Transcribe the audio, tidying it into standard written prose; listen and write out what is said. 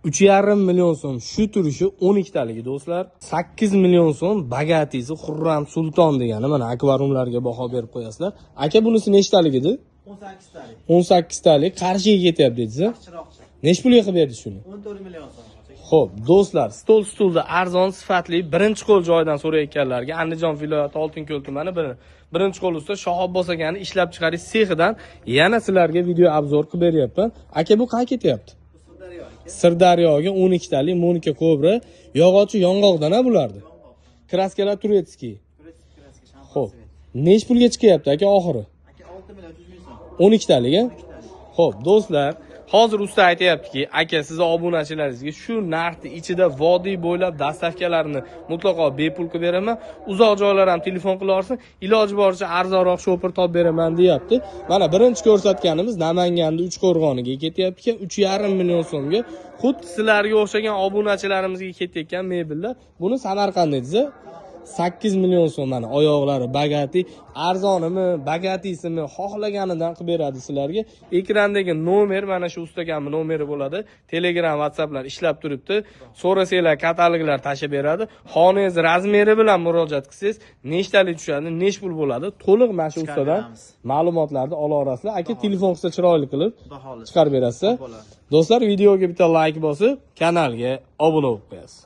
3,5 million so'm shu turishi 12 taligi, do'stlar. 8 million so'm bogatiysi, Xurram Sulton degani. Mana, akvariumlarga baho berib qo'yasizlar. Aka, bunisi nechtalik edi? 18 talik. 18 talik. Qarshiga ketyapti dedingiz? Chiroqchi. Nechi pulga qilib berdi shuni? 14 million so'm. Xo'p, do'stlar, stol stulda arzon, sifatli, birinchi qo'l joyidan so'rayotganlarga Andijon viloyati Oltinko'l tumani birinchi qo'l usta Shohabbos akani ishlab chiqarish sexidan yana sizlarga video обзор qilib beryapman. Aka, bu qayerga ketyapti? Bu Sirdaryo, aka. Sirdaryoga 12 talik Monika Kobra, yog'ochi yong'oqdan a bulardi. Краска lar турецкий. Турецкий краска, шампан Xo'p. цвет. Nechi pulga chiqyapti, aka, oxiri? Aka, 6 million 300 ming so'm. 12 talik, a? 12 talik. Xo'p, do'stlar, hozir usta aytayaptiki, aka, sizni obunachilaringizga shu narxni ichida vodiy bo'ylab доставка larni mutlaqo bepul qilib beraman. Uzoq joylar ham telefon qila olsin, iloji boricha arzonroq shopir topib beraman, deyapti. Mana, birinchi ko'rsatganimiz Namanganda Uchqo'rg'oniga ketyapti ekan 3,5 million so'mga. Xuddi sizlarga o'xshagan obunachilarimizga ketayotgan mebellar. Buni Samarqand dedingiz? 8 million so'm. Mana, oyoqlari богатый. Arzonimi, богатый simi, xohlaganidan qilib beradi sizlarga. Ekrandagi nomer mana shu ustakamni nomeri bo'ladi. Telegram, WhatsApplar ishlab turibdi. So'rasanglar, kataloglar tashlab beradi. Xonangiz размер i bilan murojaat qilsangiz, nechtalik tushadi, nech pul bo'ladi, to'liq mana shu Chiqarib ustadan beramiz. Ma'lumotlarni ola olasizlar. Aka, telefon qilsa, chiroyli qilib Xudo xohlasa. chiqarib berasiz. Bo'ladi. Do'stlar, videoga bitta layk bosib, kanalga obuna bo'lib qo'yasiz.